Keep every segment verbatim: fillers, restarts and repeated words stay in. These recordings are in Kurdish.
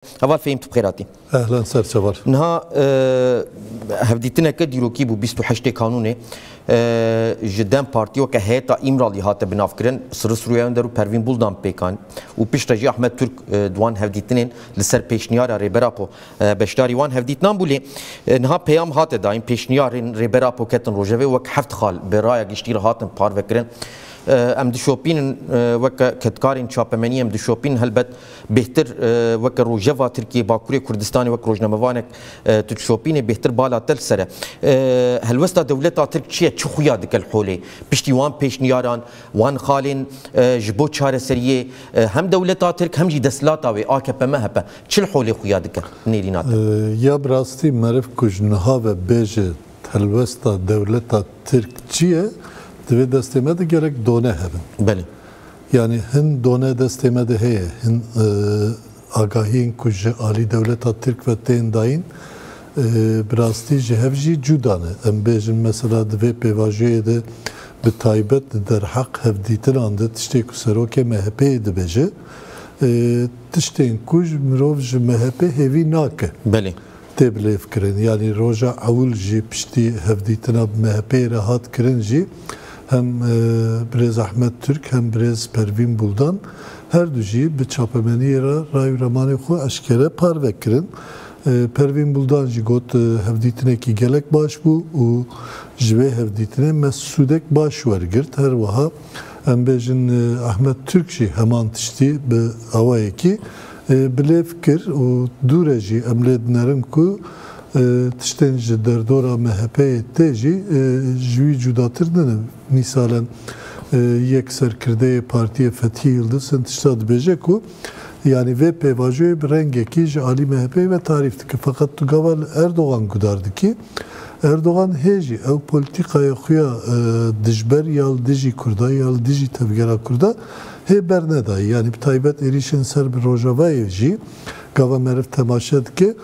Heval Fehîm, tu bi xêr hatî. Ehlen, ser çavar. Niha, e, hevdîtineke dîrokî bû, bîst û heştê Kanûnê, e, ji DEM Partî weke heyeta Îmralî hate binavkirin, Sirri Suriyayender û Pervîn Buldan pêkan û piştre jî Ahmet Türk, e, di wan hevdîtinên li ser pêşniyara Rêber Apo, e, beşdarî wan hevdîtinan bû. Lê, e, niha peyam hate dayîn, pêşniyarên Rêber Apo ketin rojevê, wek heft xal bi raya giştî re hatin parvekirin. E, em dişopînin, e, weke kedkarên çapemenî em dişopînin, helbet bêhtir, e, weke rojeva Tirkiyê, Bakurê Kurdistanê wek rojnamevanek, e, tu dişopînê bêhtir bala te li ser e. E, helwesta dewleta Tirk çi ye? Çi xuya dike li holê? Piştî wan pêşniyaran, wan xalên, e, ji bo çareseriyê, e, hem dewleta Tirk hem jî desthilata wê A K P M H P çi li holê xuya dike nêrîna te? E, ya bi rastî meriv ku ji niha ve bêje helwesta dewleta Tirk çi ye, divê destê me de gelek done hebin. Belê. Yani hin done destê me de heye, hin, e, agahiyên ku ji alî dewleta Tirk ve tên dayîn, e, bi rastî ji hev jî cuda ne. Em bêjin mesela di vê pêvajoyê de bi taybet di derheq hevdîtinan de tiştê ku serokê M H P'yê dibêje, e, tiştên ku ji mirov ji M H P hêvî nake. Belê. Tê bilêvkirin. Yanî roja ewil jî piştî hevdîtina bi M H P'yê re hat kirin jî hem, e, birêz Ahmet Türk hem birêz Pervîn Buldan her du jî bi çapemeniyê re ray û remanê xwe eşkere parve kirin. E, Pervîn Buldan jî got, e, hevdîtinekî gelek baş bû û ji vê hevdîtinê me sûdek baş wergirt. Her wiha em bêjin, e, Ahmet Türk jî heman tiştî bi awayekî, e, bilêv kir û dû re jî em lê dinerin ku, e, tiştên ji derdora M H P'yê tê jî, e, ji wî cudatir nine. Mîsalen, e, yek serkirdeyê partiyê Fethî Yildiz hin tişta dibêje ku, yanî vê pêvajoyê bi rengekî ji alî M H P'yê ve tarîf dike. Feqet tu gava li Erdogan gudar dikî. Erdogan hê jî ew polîtîkaya xwe ya, e, dijber ya li dijî Kurda ya li dijî tevgera Kurda hê bernedayî. Yanî bi taybet êrîşên ser bi Rojavayê jî gava meriv temaşe dike.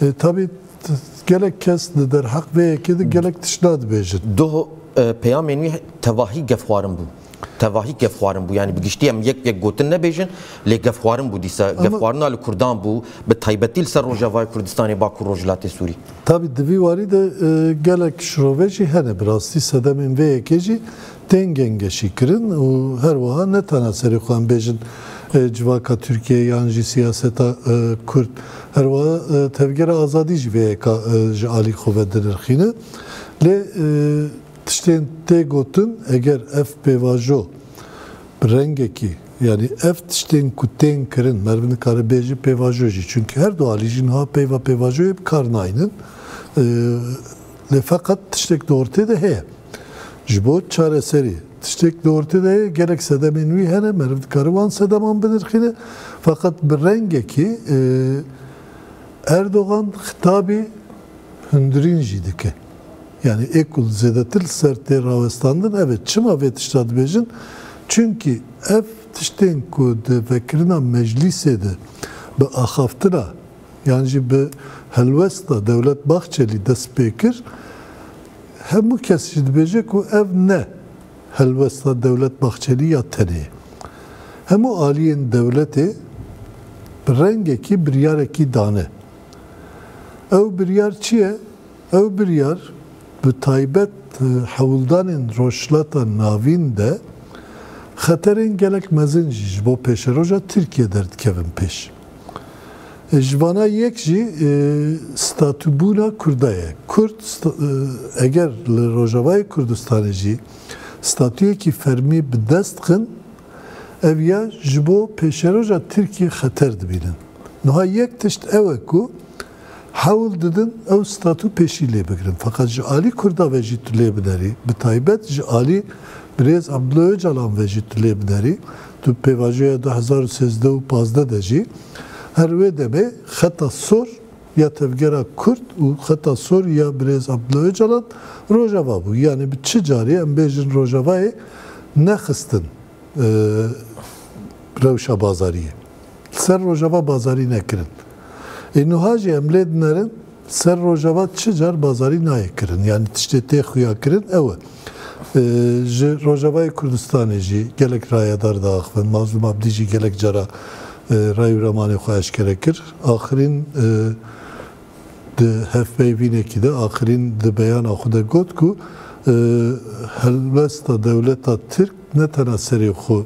E, tabî t-, gelek kes di derheq vê yekê de gelek tişta dibêjin. Doh, e, peyamên wî tevahî gefxwarin bû. Tevahî gefxwarin bû. Yanî bi giştî em yek yek gotin nebêjin, lê gefxwarin bû dîsa. Ama gefxwarina li Kurdan bû, bi taybetî li ser Rojavayê Kurdistanê, Bakur, Rojhilatê Sûrî. Tabî di vî warî de, e, gelek şirove jî hene. Bi rastî sedemên vê yekê jî tên gengeşî kirin û her wiha ne tena serê xwe em bêjin, e, civaka Tirkiye yan jî siyaseta, e, Kurd. Her wiha, e, Tevgera Azadî jî vê yeka, e, ji alî xwe ve dinirxîne. Lê, e, tiştên tê gotin, eger ev pêvajo bi rengekî, yanî ev tiştên ku tên kirin, meriv nikare bêje pêvajo jî. Çunke her du alî jî niha peyva pêvajoyê bi kar naynin. E, lê feqet tiştek di ortê de heye. Ji bo çareserî tiştek di ortê de heye, gelek sedemên wî hene, meriv dikare wan sedeman binirxîne. Feqet bi rengekî, e, Erdogan xitabî hundirîn jî dike. Yanî ê ku zêdetir li ser tê rawestandin, ev e. Çima vê tişta dibêjin? Çunkî ev tiştên ku di vekirina meclîsê de bi axaftina yan jî bi helwesta Dewlet Bahçelî dest pê kir, hemû kes jî dibêje ku ev ne helwesta Dewlet Bahçelî ya tenê ye. Hemû aliyên dewletê bi rengekî biryarekî dane. Ew biryar çi ye? Ew biryar bi taybet, e, hewldanên Rojhilata Navîn de xeterên gelek mezin jî ji bo pêşeroja Tirkiye derdikevin pêş. E, ji vana yek jî, e, statûbûna Kurda ye. Kurd sta-, e, eger li Rojavayê Kurdistanê jî statûyekî fermî bi dest xin, ev ya ji bo pêşeroja Tirkiyê xeter dibînin. Niha yek tişt ew e ku hewl didin ew statû pêşî lê bigirin. Feqet ji alî Kurda ve jî tu lê binerî, bi taybet ji alî birêz Abdullah Ocalan ve jî tu lê binerî, tu pêvajoya du hezar û sêzdeh û pazdeh de jî her wê demê xeta sor ya tevgera Kurd û xeta sor ya birêz Abdullah Ocalan Rojava bû. Yanî bi çi carî em bêjin Rojavayê nexistin, e, rewşa bazariyê. Li ser Rojava bazarî nekirin. Ê niha jî em lê dinerin, ser Rojava çi car bazarî nayê kirin. Yanî tiştê tê xuya kirin ew e. E, ji Rojavayê Kurdistanê jî gelek rayedar diaxivin. Mazlûm Abdî jî gelek cara, e, ray û remanê xwe eşkere kir. Axirîn, e, di hevpeyvînekî de, axirîn di beyana xwe de got ku, e, helwesta dewleta Tirk ne tena serê xwe,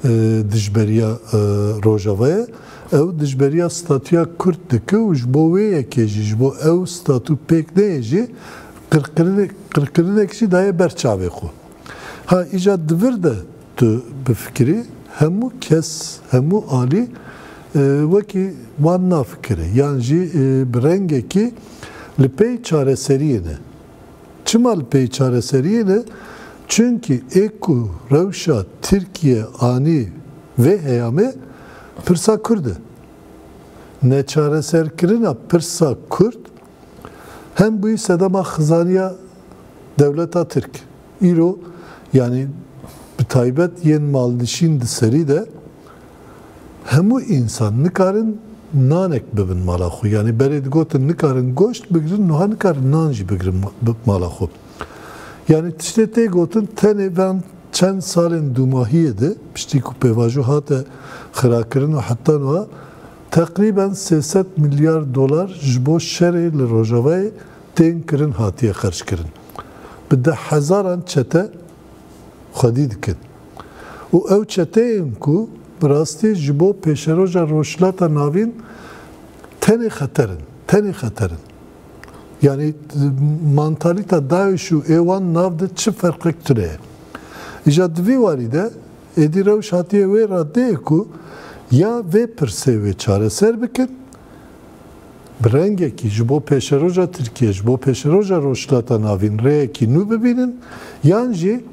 e, dijberiya, e, Rojava ye, ew dijberiya statûya Kurd dike û ji bo wê yekê jî, ji bo ew statû pêk neyê jî, qirkirinek, qirkirinek jî daye ber çavê xwe. Ha, îca di vir de tu bifikirî, hemû kes, hemû alî, e, wekî wan nafikire. Yan jî, e, bi rengekî li pey çareseriyê ne. Çima li pey çareseriyê ne? Çunkî ê ku rewşa Tirkiye anî vê heyamê pirsa Kurd e. Neçareserkirina pirsa Kurd hem bûyî sedema xizaniya dewleta Tirk. Îro, yanî bi taybet yên malnişîn di serî de hemû însan nikarin nanek bibin mala xwe. Yanî berê digotin nikarin goşt bigirin, nuha nikarin nan jî bigirin ma-, bi-, mala xwe. Yanî tiştê tê gotin tenê van çend salên dûmahiyê de, piştî ku pêvajo hate xirakirin û heta niha teqrîben sê sed milyar dolar ji bo şerê li Rojavayê tên kirin hatiye xerckirin. Bi deh hezaran çete xwedî dikin. Û ew çeteyên ku bi rastî ji bo pêşeroja Rojhilata Navîn tenê xeter in, tenê xeter in. Yanî mantalîta DAIŞ û ê wan nav de çi ferqek tune ye. Îja di vî warî de êdî rewş hatiye wê radeyê ku ya vê pirsê wê çareser bikin, bi rengekî ji bo pêşeroja Tirkiye, ji bo pêşeroja Rojhilata Navîn rêyekî nû bibînin, yan jî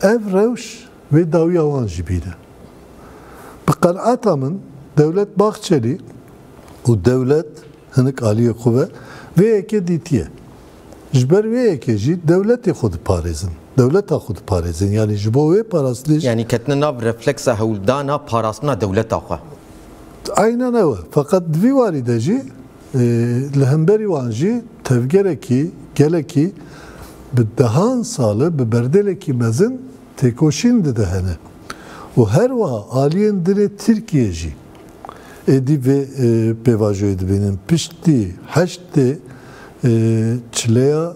ev rewş wê dawiya wan jî bîne. Bi qenaeta min dewlet Bahçelî û dewlet hinik aliyê xwe ve vê yekê dîtiye. Ji ber vê yekê jî dewletê xwe diparêzin, dewleta xwe diparêzin. Yanî ji bo wê parastinê jî Yanî ketine nav refleksa hewldana parastina dewleta xwe. Aynen ew e. Feqet di vî warî de jî, e, li hemberî wan jî tevgerekî, gelekî bi dehan sal e, bi berdelekî mezin têkoşîn dide hene. Û her wiha aliyên din ê Tirkiyê jî êdî vê, e, pêvajoyê dibînin. Piştî heştê, e, çileya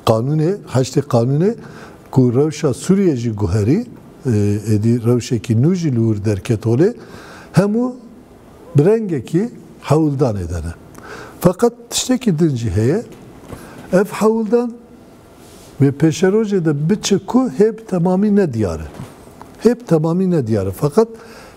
qanûnê, heştê qanûnê ku rewşa Sûriyê jî guherî, e, êdî rewşekî nû jî li wir derket holê, hemû bi rengekî hewldanê de ne. Feqet tiştekî din jî heye. Ev hewldan wê pêşerojê de biçe ku hê bi temamî ne diyar e. Hê bi temamî ne diyar e. Feqet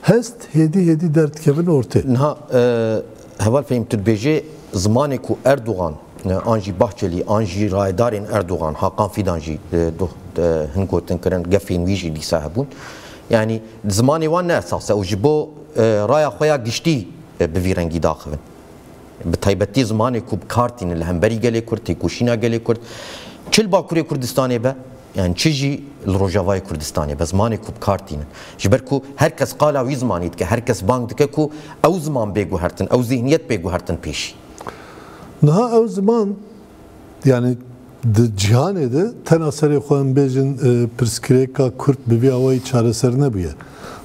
hest hêdî hêdî derdikevin ortê. Niha, e, heval Fehîm, tu dibêjê zimanê ku Erdogan, e, an jî Bahçelî, an jî rayedarên Erdogan, Hakan Fidan jî, e, doh-, e, hin gotin kirin, gefên wî jî dîsa hebûn. Yanî zimanê wan ne esas e û ji bo, e, raya xwe ya giştî, e, bi vî rengî daxivin. Bi taybetî zimanê ku bi kar tînin li hemberî gelê Kurd, têkoşîna gelê Kurd, çi li Bakurê Kurdistanê be, yan çi jî li Rojavayê Kurdistanê be, zimanê ku bi kar tînin. Ji ber ku her kes qala wî zimanî dike, her kes bang dike ku ew ziman bê guhertin, ew zîhniyet bê guhertin pêşî. Niha ew ziman, yanî di cîhanê de tena serê xwe em bêjin, e, pirsgirêka Kurd bi vî awayî çareser nebûye.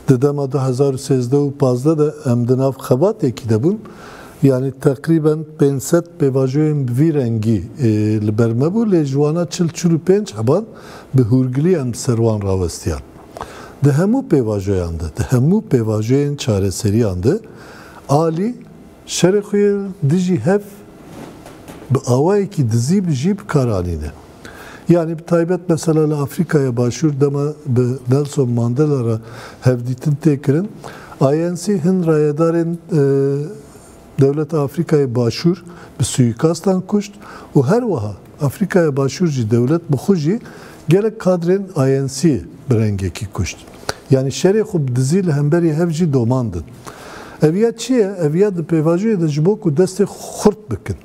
Di dema du hezar û sêzdeh û pazdeh de em di nav xebatekî de bûn. Yanî teqrîben pênc sed pêvajoyên bi vî rengî, e, li ber me bû, lê ji wana çil çil û pênc heban bi hûrgilî em bi ser wan rawestiyan. Di hemû pêvajoyan de, di hemû pêvajoyên çareseriyan de alî şerê xwe yê dijî hev bi awayekî dizî bi jî bi kar anîne. Yanî bi taybet mesela li Afrîkaya Başûr dema bi Nelson Mandela re hevdîtin tê kirin, I N C hin rayedarên, e, dewleta Afrîkayê Başûr bi suîkastan kuşt û her wiha Afrîkaya Başûr jî dewlet bi xwe jî gelek kadrên I N C bi rengekî kuşt. Yanî şerê xwe bi dizî li hemberî hev jî domandin. Ev ya çi ye? Ev ya di pêvajoyê de ji bo ku destê xurt bikin.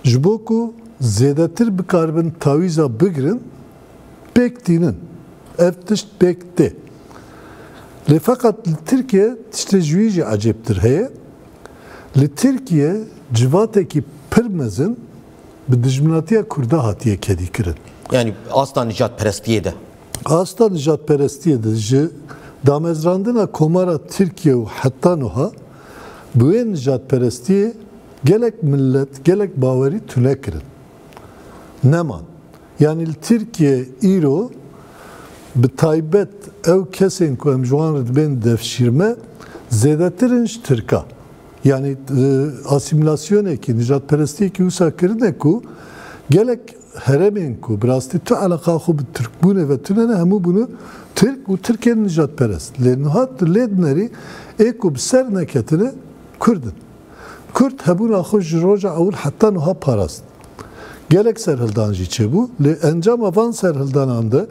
Ji bo ku zêdetir bikaribin tawîza bigirin, pêk tînin. Ev tişt pêk tê. Lê feqet li Tirkiye tiştê ji wî jî ecêbtir heye. Li Tirkiye civatekî pir mezin bi dijminatiya Kurda hatiye kedîkirin. Yanî asta nijadperestiyê de. Asta nijadperestiyê de ji Damezrandina Komara Tirkiye û heta nuha bi wê nijadperestiyê gelek millet, gelek bawerî tune kirin. Neman. Yanî li Tirkiye îro bi taybet ew kesên ku em ji wan re dibên devşîrme zêdetir in ji Tirka. Yanî, e, asîmîlasyonekî, nijadperestiyekî wisa kirine ku gelek herêmên ku bi rastî tu eleqa xwe bi Tirkbûnê ve tune ne, hemû bûne Tirk û Tirkên nijadperest. Lê niha tu lê dinerî ê ku bi ser neketine Kurd in. Kurd hebûna xwe ji roja ewil heta niha parast. Gelek serhildan jî çêbû, lê encama van serhildanan de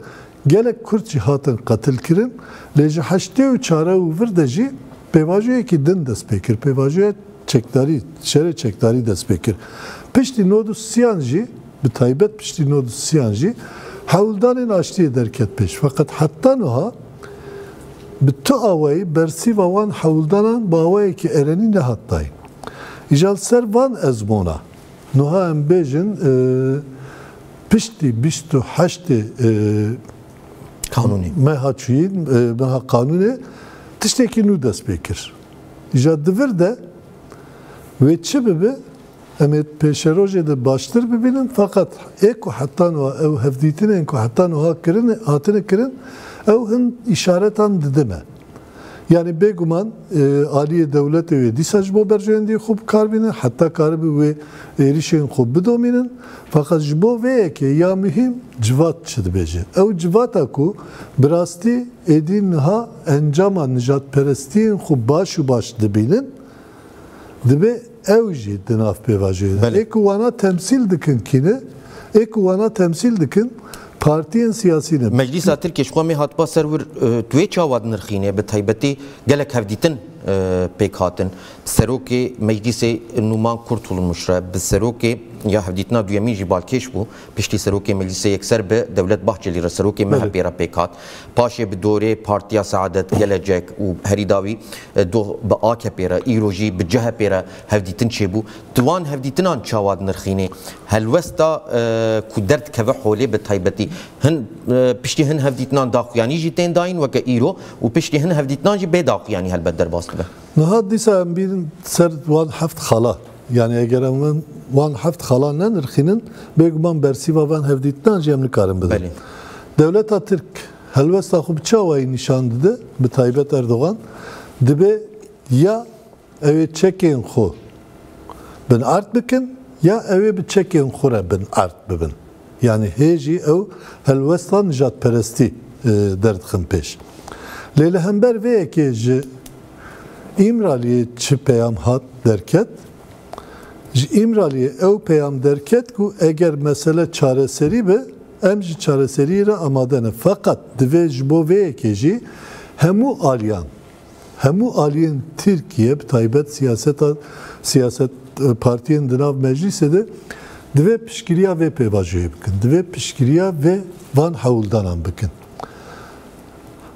gelek Kurd jî hatin qetil kirin, lê ji heştê û çar û vir de jî pêvajoyekî din dest pê kir. Pêvajoya çekdarî, şerê çekdarî dest pê kir. Piştî nod û sisiyan jî, bi taybet piştî nod û sisiyan jî hewldanên aştiyê derket pêş. Feqet heta niha bi tu awayî bersîva wan hewldanan bi awayekî erenî nehat dayîn. Îja li ser van ezmûna, niha em bêjin, e, piştî bîst û heştê, e, Kanûnê. Meha çûyî, e, meha qanûnê tiştekî nû dest pê kir. Îja di vir de wê çi bibe, em ê pêşerojê de baştir bibînin, feqet ê ku heta niha ew hevdîtinên ku heta niha kirin, hatine kirin, ew hin îşaretan didine. Yanî bêguman, e, aliyê dewletê wê dîsa ji bo berjewendiyê xwe bi kar bînin, heta karibe wê êrişên xwe bidomînin. Feqet ji bo vê yekê ya muhîm civat çi dibêje? Ew civata ku bi rastî êdî niha encama nijadperestiyên xwe baş û baş dibînin, dibe ew jî di nav pêvajoyê de. Belê. Ê ku wana temsîl dikin kî ne? Ê ku wana temsîl dikin partiyên siyasî ne. Meclîsa Tirkiyê ji xwe mê hatiba ser wir, e, tu wê çawa dinirxîne? Bi taybetî gelek hevdîtin, e, pêk hatin. Serokê Meclîsê Nûman Kurtulmuş re, bi serokê ya hevdîtina duyemîn jî balkêş bû. Piştî serokê Meclîsê Yekser bi Dewlet Bahçelî re, serokê Belê. M H P re pêk hat. Paşê bi dorê Partiya Saadet, Gelecek û herî dawî, e, doh bi A K P re, îro jî bi C H P re hevdîtin çêbû. Tu wan hevdîtinan çawa dinirxînî? Helwesta, e, ku derdikeve holê bi taybetî. Hin, e, piştî hin hevdîtinan daxuyanî jî tên dayîn weke îro û piştî hin hevdîtinan jî bê daxuyanî helbet derbas dibe. Niha dîsa em bînin ser wan heft xala. Yanî eger em wan heft xala nenirxînin, bêguman bersîva van hevdîtinan jî em nikarin bidin. Belê. Dewleta Tirk helwesta xwe bi çi awayî nîşan dide, bi taybet Erdogan, dibe ya ew ê çekên xwe binert bikin, ya ew ê bi çekên xwe re binert bibin. Yanî hê jî ew helwesta nijadperestî, e, derdixin pêş. Lê li hember vê yekê ji Îmraliyê çi peyam hat derket? Ji Îmraliyê ew peyam derket ku eger mesele çareserî be, em ji çareseriyê re amade ne. Feqet divê ji bo vê yekê jî hemû aliyan, hemû aliyên Tirkiye, bi taybet siyaseta, siyaset, e, partiyên di nav meclîsê de divê piştgiriya vê pêvajoyê bikin. Divê piştgiriya vê van hewldanan bikin.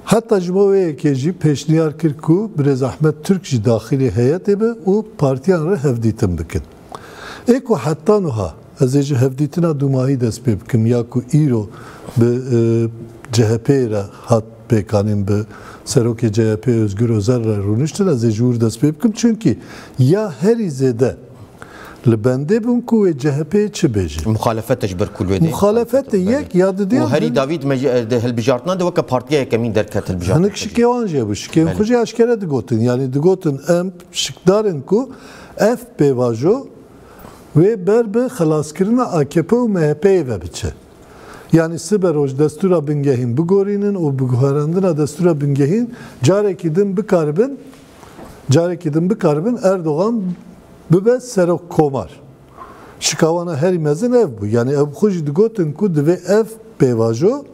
Heta ji bo wê yekê jî pêşniyar kir ku Birêz Ehmed Türk jî daxilî heyetê be û partiyan re hevdîtin bikin. Ê ku heta nuha ez ê ji hevdîtina dûmahî dest pê bikim ya ku îro bi, e, C H P'ê re hat pêkanîn, bi serokê C H P'ê Özgür Özel re rûniştin, ez ê ji wir dest pê bikim. Çunkî ya herî zêde li bendê bûn ku wê C H P'ê çi bêje. Muxalefete ji ber ku li wê de Muxalefete belê. Yek ya didiya Û herî din. Dawî di mec-, di hilbijartina de weke partiya yekemîn derket hilbijartina. Hinek şikê wan jê bû. Şikên Belê. Xwe jî aşkere digotin. Yanî digotin em şikdar in ku ev pêvajo wê ber bi xelaskirina A K P û M H P'ê ve biçe. Yanî sibe roj destûra bingehîn bigorînin û bi guherandina destûra bingehîn carekî din bikaribin, carekî din bikaribin Erdogan bibe serok komar. Şikawana herî mezin ev bû. Yanî ev xwe jî digotin ku divê ev pêvajo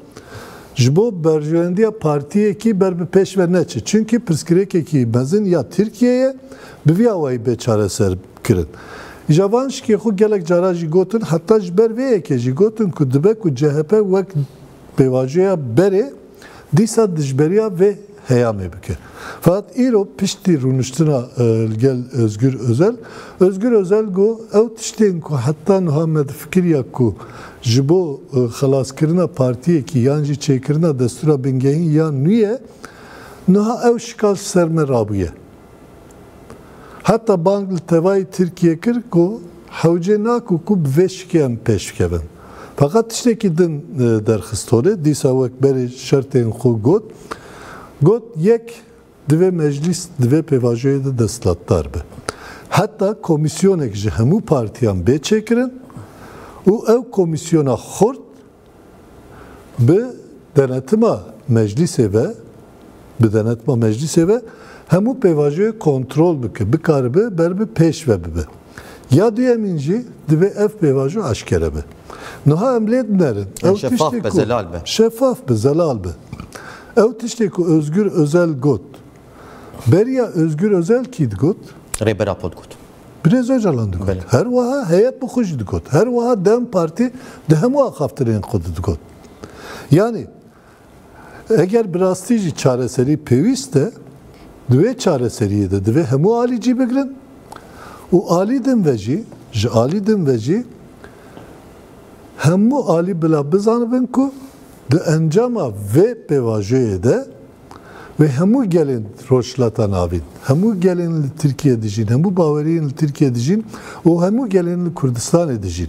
ji bo berjewendiya partiyekî ber bi pêş ve neçe. Çunkî pirsgirêkekî mezin ya Tirkiye ye, bi vî awayî bê çareser kirin. Îja van şikê xwe gelek cara jî gotin, heta ji ber vê yekê jî gotin ku dibe ku C H P wek pêvajoya berê dîsa dijberiya vê heyamê bike. Fakat îro piştî rûniştina, e, li gel Özgür Özel, Özgür Özel got, ew tiştên ku heta niha me difikiriya ku ji bo, e, xelaskirina partiyekî yan jî çêkirina destûra bingehîn ya nû ye, Niha ew şikal ser me rabûye. Heta bang li tevayî Tirkiye kir ku hewce naku ku bi vê şikê em pêş bikevin. Feqet tiştekî din, e, derxist holê, dîsa wek berê şertên xwe got. Got, yek, divê meclîs di vê pêvajoyê de desthilatdar be. Heta komîsyonek ji hemû partiyan bê çêkirin û ew komîsyona xurt bi denetima meclîsê ve, bi denetima meclîsê ve hemû pêvajoyê kontrol bike, bikaribe ber bi pêş ve bibe. Ya duyemîn jî divê ev pêvajo eşkere be. Niha em lê dinerin. Ew şeffaf tiştê be, ku zelal be. Şeffaf be, zelal be. Ew tiştê ku Özgür Özel got. Beriya Özgür Özel kî digot? Rêber Apo digot. Birêz Ocalan digot. Belê. Her wiha heyet bi xwe jî digot. Her wiha DEM Partî di hemû axaftinên xwe de digot. Yanî eger bi rastî jî çareserî pêwîst e, di wê çareseriyê de divê hemû alî cî bigrin û alî din ve jî, ji alî din ve jî hemû alî bila bizanibin ku di encama vê pêvajoyê de wê hemû gelên Rojhilata Navîn, hemû gelên li Tirkiye dijîn, hemû baweriyên li Tirkiye dijîn û hemû gelên li Kurdistanê dijîn.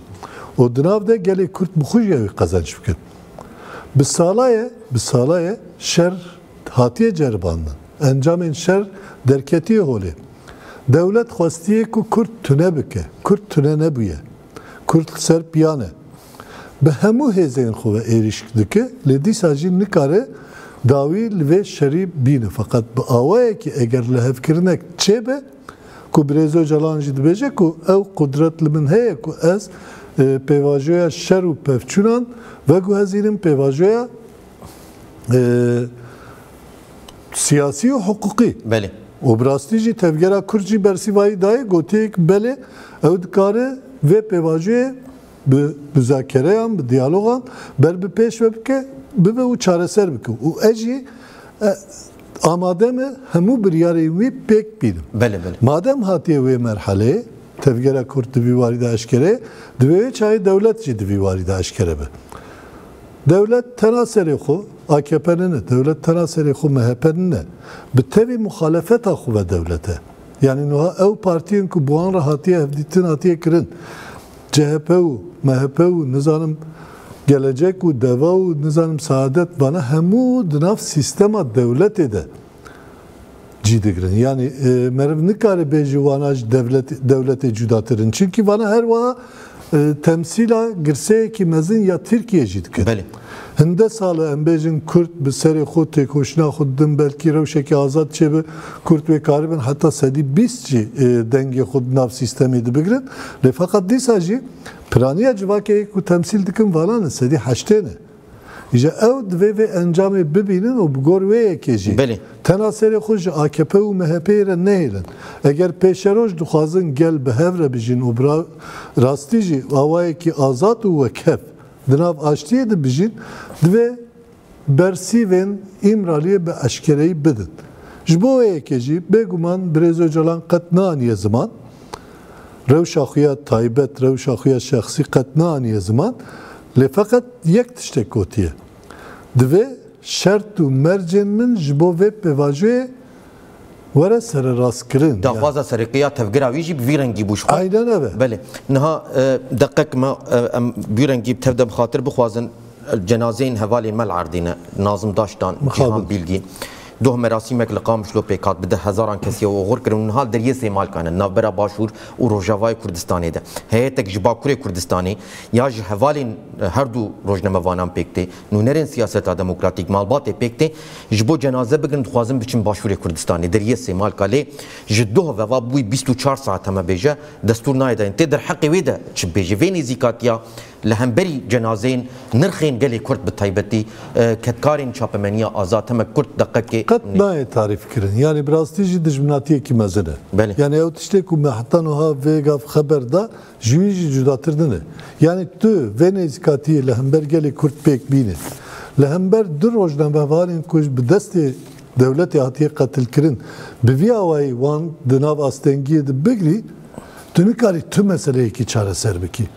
Û di nav de gelê Kurd bi xwe jî ew ê qezenç bikin. Bi sala ye, bi sala ye şer hatiye ceribandin. Encamên şer derketiye holê. Dewlet xwestiye ku Kurd tune bike. Kurd tune nebûye. Kurd li ser piyan e. Bi hemû hêzên xwe ve êrîş dike, lê dîsa jî nikare dawî li vê şerî bîne. Feqet bi awayekî eger lihevkirinek çêbe, ku Birêz Ocalan jî dibêje ku ew qudret li min heye ku ez, e, pêvajoya şer û pevçûnan veguhezînim, pêvajoya, e, siyasî û hiqûqî. Belê. Û bi rastî jî Tevgera Kurd jî bersîvayî dayê, gotiye ku belê ew dikare vê pêvajoyê bi muzakereyan, bi diyalogan ber bi pêş ve bike, bibe û çareser bike. Û ez jî, e, amade me hemû biryarên wî pêk bînim. Belê, belê. Madem hatiye wê merheleyê, Tevgera Kurd di vî warî de eşkere ye, divê wê çayê dewlet jî di vî warî de eşkere be. Dewlet tena serê xwe A K P nine, dewlet tena serê xwe M H P nine. Bi tevî muxalefeta xwe ve dewlet e. Yanî niha ew partiyên ku bi wan re hatiye hevdîtin hatiye kirin, C H P û M H P û nizanim Gelecek û Deva û nizanim Saadet, vana hemû di nav sîstema dewletê de cî digirin. Yanî, e, meriv nikare bêje wana ji dewlet-, dewletê cudatir in. Çimkî vana her wiha, e, temsîla girseyekî mezin ya Tirkiye jî dikin. Belê. Hinde sal e em bêjin Kurd bi serê xwe têkoşîna xwe didin, belkî rewşekî azad çêbe, Kurd wê karibin heta sedî bîst jî, e, dengê xwe di nav sîstemê de bigirin. Lê feqet dîsa jî piraniya civakê ku temsîl dikin vana ne, sedî heştê ne. Îja ew divê vê encamê bibînin û bi gor wê yekê jî Belê. tena serê xwe ji A K P û M H P'yê re nehêlin. Eger pêşeroj dixwazin gel bi hev re bijîn û bi ra-, rastî jî awayekî azad û wekhev di nav aştiyê de bijîn, divê bersîvên Îmraliyê bi eşkereyî bidin. Ji bo wê yekê jî bêguman Birêz Ocalan qet neaniye ziman, rewşa xwe ya taybet, rewşa xwe ya şexsî qet neaniye ziman, lê feqet yek tiştek gotiye. Divê şert û mercên min ji bo vê pêvajoyê were sererastkirin. Daxwaza sereke ya tevgera wî jî bi vî rengî bû ji xwe. Aynen ev e. Belê. Niha, e, deqek me, e, em bi vî rengî bi tev de bi xatir bixwazin, e, cenazeyên hevalên me li erdê ne. Nazim Daştan, Mixabin. Cîhan Bîlgîn. Doh merasîmek li Qamişlo pêk hat, bi deh hezaran kesî ew oxir kirin û niha li deriyê Sêmalka ne, navbera Başûr û Rojavayê Kurdistanê de. Heyetek ji Bakurê Kurdistanê ya ji hevalên, e, her du rojnamevanan pêk tê, nûnerên siyaseta demokratîk, malbatê pêk tê, ji bo cenaze bigirin, dixwazin biçin Başûrê Kurdistanê, deriyê Sêmalka. Lê ji doh ve va bûyî bîst û çar saet heme bêje, destûr nayê dayîn. Tê derheqê wê de çi bêje? Vê nêzîkatiya li hemberî cenazeyên nirxên gelê Kurd bi taybetî, e, kedkarên çapemeniya azad heme Kurd deqekê Qet nayê tarîf kirin. Yanî bi rastî jî dijminatiyekî mezin e. Belê. Yanî ew tiştê ku me heta niha vê gav xeber da, ji wî jî cudatir nine. Yanî tu vê nêzîkatiyê li hember gelê Kurd pêk bîne. Li hember du rojnamevanên ku bi destê dewletê hatiye qetilkirin, bi vî awayî wan di nav astengiyê de bigirî, tu nikarî tu meseleyekî çareser bikî.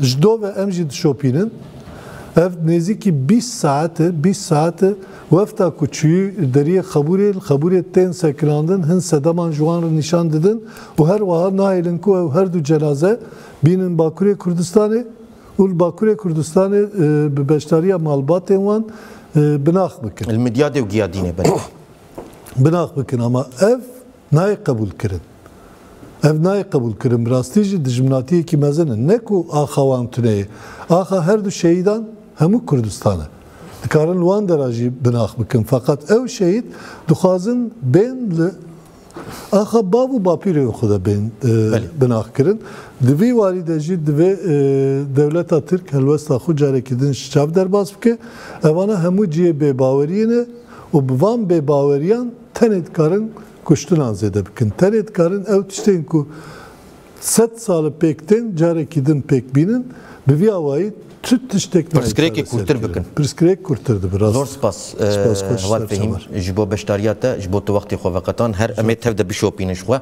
Ji do ve em jî dişopînin. Ev nêzîkî bîst saet e, bîst saet e wefta ku çûyî deriyê Xebûrê, li Xebûrê tên sekinandin, hin sedeman ji wan re nîşan didin û her wiha nahêlin ku ew her du cenaze bînin Bakurê Kurdistanê û li Bakurê Kurdistanê, e, bi beşdariya malbatên wan, e, binax bikin. Li Midyadê û Giyadînê, belê. Binax bikin, ama ev nayê qebûlkirin. Ev nayê qebûlkirin. Bi rastî jî dijminatiyekî mezin e. Ne ku axa wan tune ye. Axa her du şehîdan hemû Kurdistan e. Dikarin li wan dera jî binax bikin. Feqet ew şehîd dixwazin bên li axa bav û bapîrên xwe de bên, e, Belê. Binax kirin. Di vî warî de jî divê, e, dewleta Tirk helwesta xwe carekî din ji çav derbas bike. Evana hemû cihê bêbaweriyê ne û bi van bêbaweriyan tenê dikarin kuştinan zêde bikin. Tenê dikarin ew tiştên ku sed sal e pêk tên, carekî din pêk bînin, bi vî awayî tu tiştek nayê Pirsgirêkê çareser kurtir kirin. Bikin. Pirsgirêk kurtir dibe, rast. Zor spas, e, Spas, xweş Heval ser Fehîm, çavar. Ji bo beşdariya te, ji bo tu wextê xwe veqetan. Her em ê tev de bişopînin ji xwe.